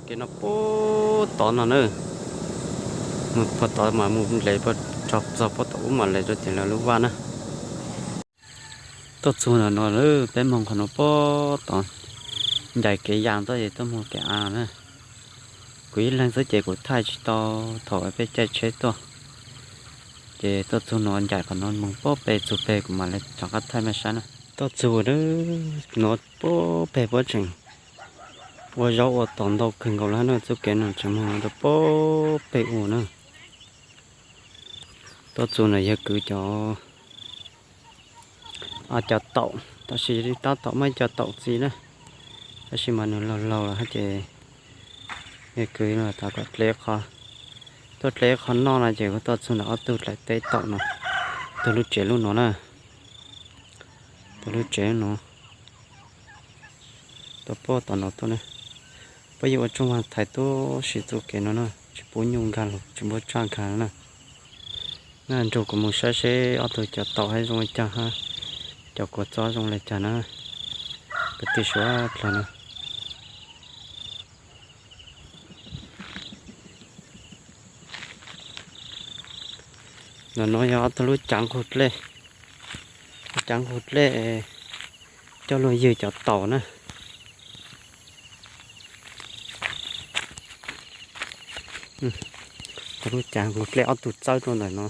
Kev no puag tod no na, mus puag tod mas mus nres puag txog puag tom ub mam nres rau tim lawv lub vaj na. Tuaj txug ntawm no lawm, peb moog qhov no puag tod, ncaim kev yas tuaj ces tuaj moog kev av na. Kuv ib leeg xwb ces kuv thaij tsis tau thaum peb caij tsheb tuaj, ces tuaj txug no ncaim qhov no moog puag pem txug pem kuv mam li rov qab thaij mej saib na. Tuaj txug no puag pem puab tseem ua zaub ua tom ntau kawg nkaus lawm na, txuj kev no tseem moog rau puag pem u na. Tuaj txug no yog kwv cov, cov taum, tab sis tab tom muaj ib co taum txi na, tab sis mas nws laug laug lawm hab ces yog kwv no tas kom dle qhov, tuaj dle qhov noj no ces kuv tuaj txug ntawm ob tug dlaim teb taum no, tug lub tsev lub no na, tug lub tsev lub no. Tuaj puag tom no tuaj na. Puab yeej ua tsoog vaag thaiv tuab si txuj kev no na, tsis pub nyuj nkag los tsis pub tsaj nkag na. Naj nrug kuv mus saib seb ob tug cov taum hab zoo le caag hab cov kua txob zoo le caag na. Kwv tij suav dlawg na. Ntawm no yog ob tug lub cav nqug dlej, lub cav nqug dlej coj luag ywg cov taum na. Tug lub cav nqug dlej ob tug txawb rau ntawm no.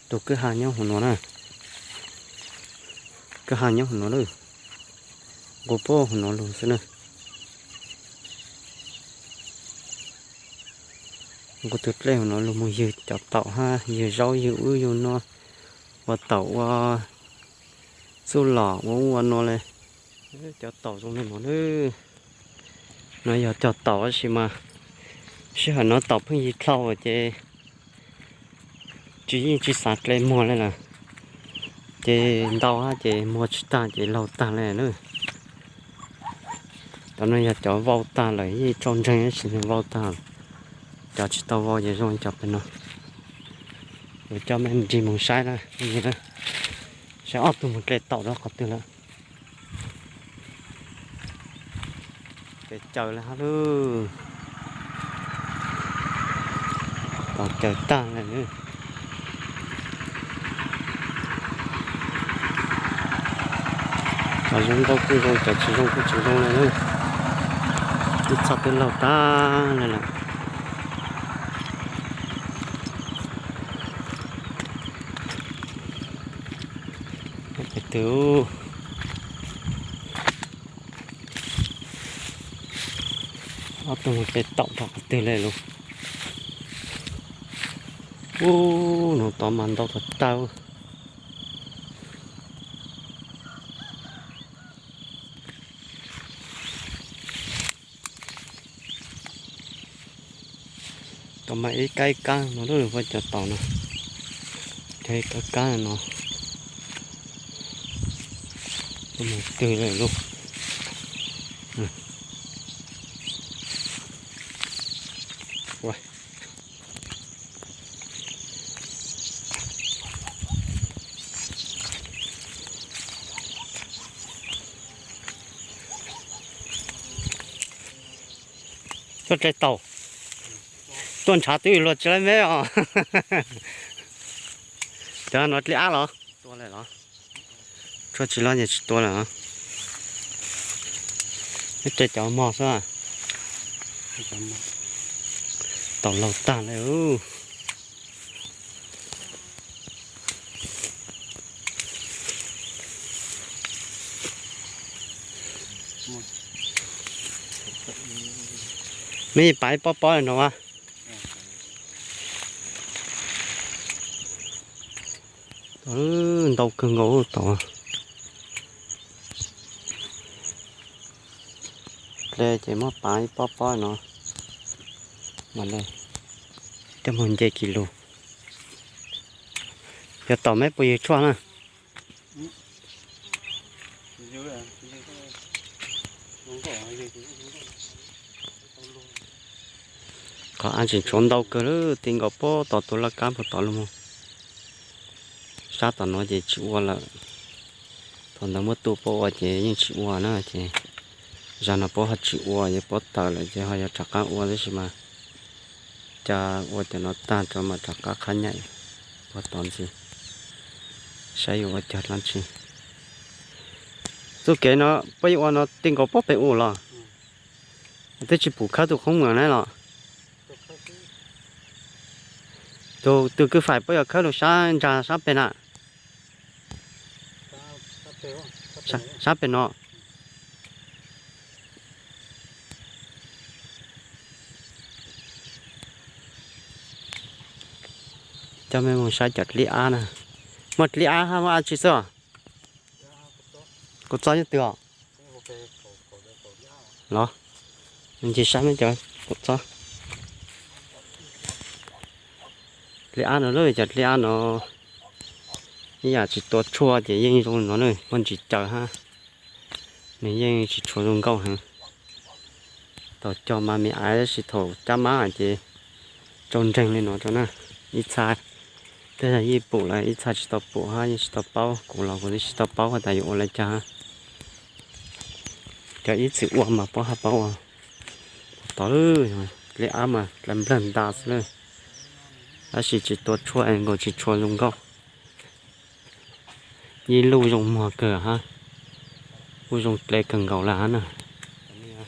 Tug kwj ha nyob huv no na. Kwj ha nyob huv no lawm. Nqug puag huv no lug xwb na. Nqug tug dlej huv no lug moog ywg cov taum hab ywg zaub ywg wb yug no, ua taum ua txuj lom ua ub ua no le. Cov taum zoo le no na. No yog cov taum tab sis mas sij hawm no taum pheej yig dlhau ces tsis yeej tsis xav dle muag le lawm, ces ntau hab ces muag tsis tag ces laug tag le na. Cov no yog cov vau tag lawm, yeej tsau ntseeg tab sis vau tag. Cov tsis tau vau ces zoo li cov pem no. Kuv coj mej nrig moog saib na, saib ob tug moog dle taum rau qhov twg lawm. Peb caws le hab lub, tau caws tag le. Cov zoo nkauj kuj zoo, cov tsis zoo kuj tsis zoo le. Ib txha twb laug tag le lawm. Peb twg, ob tug moog dle taum rau qhov twg le lug. Ub, nuav tod mas ntau tag tag. Tau mas ib kab ib kab no lub, cov taum no, cov ib kab kab no, mus twg lawm lauj. Tuaj dle taum, tuaj ntshav twb luag tsis laib meb os. Cov no dle ab los? Tshuaj tsis loj ces tsis tua lawm. Ib ce cov mog xwb. Taum laug tag le. Mej pav ib pob pob no a. Ntau kawg nkaus taum. Dle ces muab pav ib pob pob no. Mam le coj mus nce kis lus. Yog taum meb puas yug tshuaj na? Qhov av tseem tshuav ntau kawg lawm, ti nkaus puag tom tus laj kab puag tod lawm mog. Sab tom no ces tsis ua lawm. Thaum ntawd muab tu puab ua ces yeej tsis ua na ces Zag no puab ho tsis ua, yog puab tawm lawm ces ho yog rov qab ua tab sis mas cas ua cov no tag rau mas rov qab qhab nyaim puag tod ntxiv. Saib yuav ua cog dlaab tsi. Txuj kev no puab yuav ua no ti nkaus puag pem u los? Twb tsis pum khawb tus qhoob mom na los? Tus kwj faim puab yuav khawb lug sab ntsa sab pem na? Sab pem no. Coj mej moog saib cov dlib ab na. Muaj dlib ab hab muaj dab tsi xwb os? Kuv txob nyob twg os? Los, nce saib mej cov kuv txob. Dlib ab no, cov dlib ab no ib yam tsis tua tshuaj ces yeej zoo no na, muaj ntsis caws hab. Nws yeej tsis tshua zoo nkauj heev. Tau cog mas me aiv tab sis thaum cab mab ces tsau nreeg li no rau na. Ib txha tej zag yeej pum lawm, ib txha tsis tau pum hab yeej tsis tau paub, kuv los kuv twb tsis tau paub has tas yuav ua li cas. Cov ib txwm ua mas puab hab paub ua tod lawm. Dlib ab mas dlawg nplawg nta xwb lawm, tab sis tsis tua tshuaj nkaus tsis tshua zoo nkauj. Yeej luj zoo muag kawg hab, kuj zoo dle kawg nkaus lawm hab na.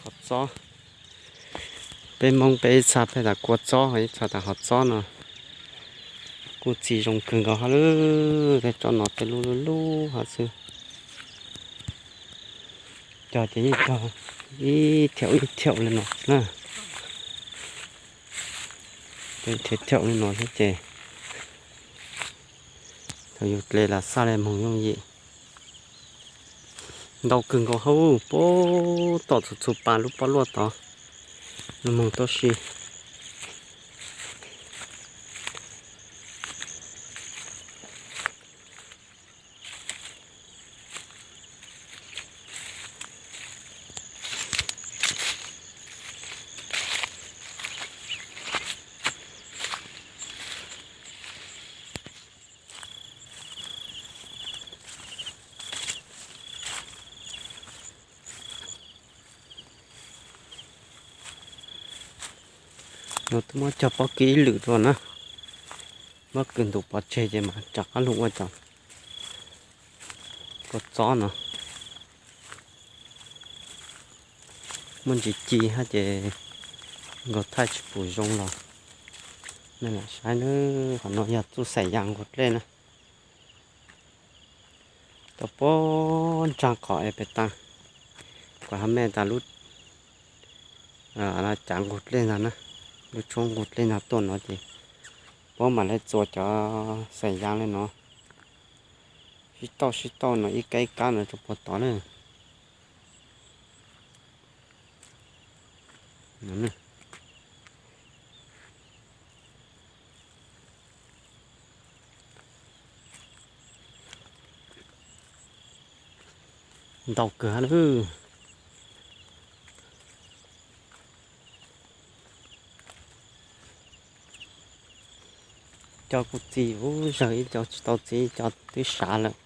Qhov txob, peb Moob peb ib txha peb tas kua txob, ib txha tas qhov txob no kuj txi zoo kawg nkaus hab lawm. Tej tsob no tej lub lub lub hab xwb. Cog ces yeej cog ib thiaum ib thiaum li no na. Cog ib thiaum thiaum li no xwb ces thaum yus dle los xaj li moog yooj yim. Ntau kawg nkaus hab, puag tom txhua txhua pa lub pob luaj tod, lug moog tau si. No twb muab cog pob kib ib lwm dua na, muab kws ntum pov tseg ces mas rov qab lug ua cov kua txob no. Muaj ntsis ci hab ces nkaus thaij tsis pum zoo los mej lam saib nawb. Qhov no yog txuj xaim yas nqug dlej na. Tau puag nraag qhov es pem taag, kuas hab mej tas lub cav nqug dlej ntag na, lub tshuab nqug dlej ntag tuaj no ces puab mam le txua cov xaim yas le no. Sib tauj sib tauj no ib kab ib kab no rau puag tod na. Ntau kawg hab lawm. Co kuj txi ub zawg, ib co tsis tau txi, ib co twb sav lawm.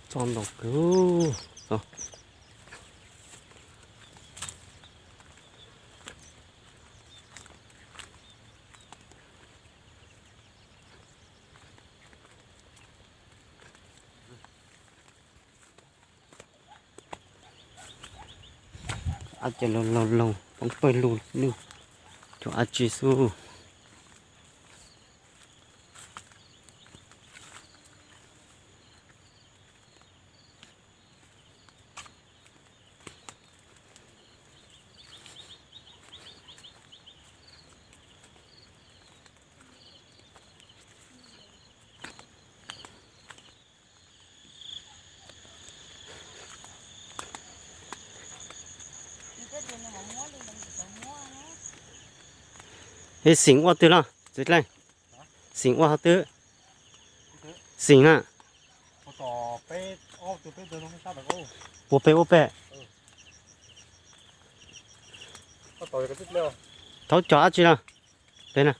Txob ntau kawg. Ab, ces laug laug laug poob pawg lug nwj, cov ab tsi xwb. Ib xeem ua twg los txiv dleej? Xeem ua hov twg? Xeem na. Ua pem ua pem. Thaub cog dab tsi no? Pem na.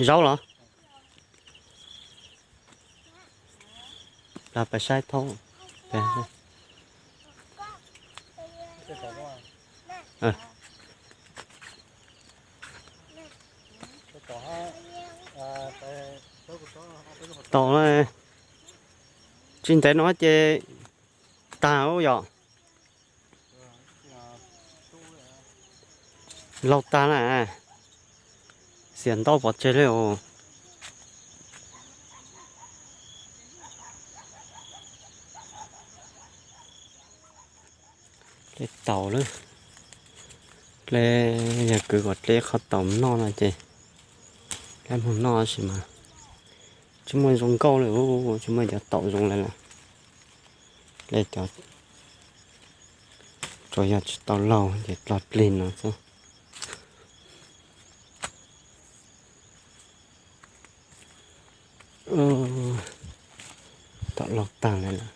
Zaub los? Los pais saib thaub. Tau, tsis ntev no ces tag yom. Laug tag na, xiam ntaub pov tseg li os. Dleb taus lawm. Dleb, yog kwv kom dleb qhov taus noj no ces dleb mus noj tab sis mas tsis muaj zoo nkauj li, tsis muaj cov taus zoo li lawm. Dleb cov tsuas yog tsis tau laug ces dlog plig no xwb. Tom laug tag li lawm.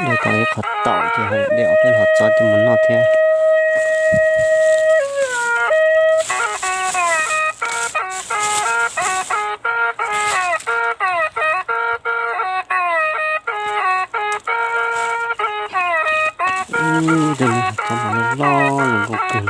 De tau ib qho taum ces de ob peb hlo txob coj mus noj thiab. Txob mas loj loj zoo nkauj kawg.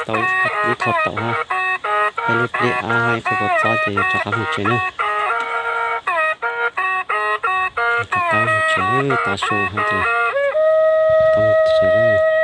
Tau ib qho taum hab, peb lub dlib av hab ib qho kua txob ces yuav rov qab mus tsev na. Rov qab mus tsev, tav su hab ces rov qab mus tsev na.